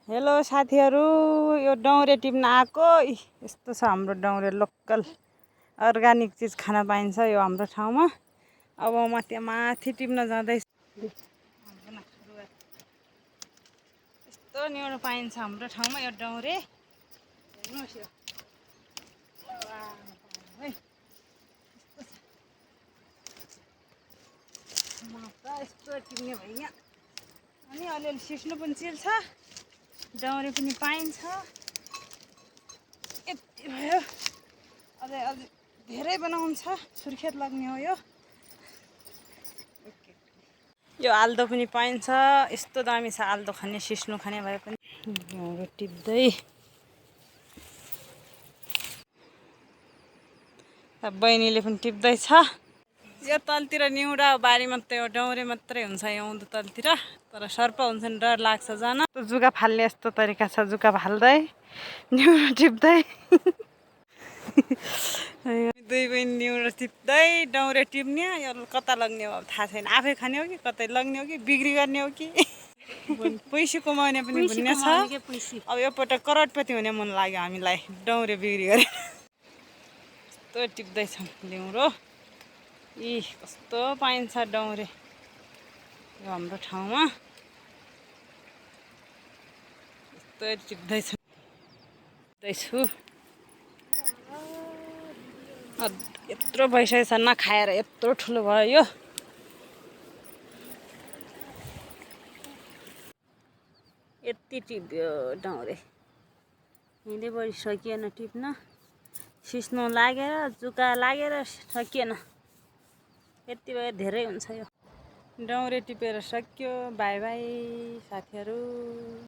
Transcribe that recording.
Hello साथीहरू, यो डौरे टिप्न आएको। यस्तो छ हाम्रो डौरे, लोकल अर्ग्यानिक चिज खान पाइन्छ यो हाम्रो ठाउँमा। अब म त्यहाँ माथि टिप्न जाँदैछु। यस्तो न्युरो पाइन्छ हाम्रो ठाउँमा यो डौरे। हेर्नुहोस् यो म त यस्तो टिप्ने भइया। अनि अलिअलि सिस्नु पनि चिर्छ, डौरे पनि पाइन्छ। यति भयो, अझै धेरै बनाउँछ। सुर्खेत लाग्ने हो यो। यो आल्दो पनि पाइन्छ। यस्तो दामी छ आल्दो खाने, सिस्नु खाने भए पनि। डौरे टिप्दै बहिनीले पनि टिप्दैछ। यो तलतिर निउरा बारी मात्रै हो, डौरे मात्रै हुन्छ यहाँ तलतिर। तर सर्प हुन्छ नि, डर लाग्छ जान। जुगा फाल्ने यस्तो तरिका छ, जुगा फाल्दै निउरो टिप्दै। दुई बहिनी निउरो टिप्दै डौरे टिप्ने। यो कता लग्ने हो थाहा छैन। आफै खाने हो कि कतै लग्ने हो कि बिक्री गर्ने हो कि पैसा कमाउने पनि भन्ने छ। अब यो पटक करोडपति हुने मन लाग्यो हामीलाई डौरे बिक्री गरे। यस्तो टिप्दैछौँ निउरो। कस्तो पाइन्छ डौरे यो हाम्रो ठाउँमा। यस्तो टिप्दैछु। यत्रो भइसकेको छ, नखाएर यत्रो ठुलो भयो यो। यति टिप्यो डौरे, हिँड्दै बढी सकिएन टिप्न। सिस्नो लागेर जुका लागेर सकिएन। यति भयो, धेरै हुन्छ यो। डौरे टिपेर सक्यो। बाई बाई साथीहरू।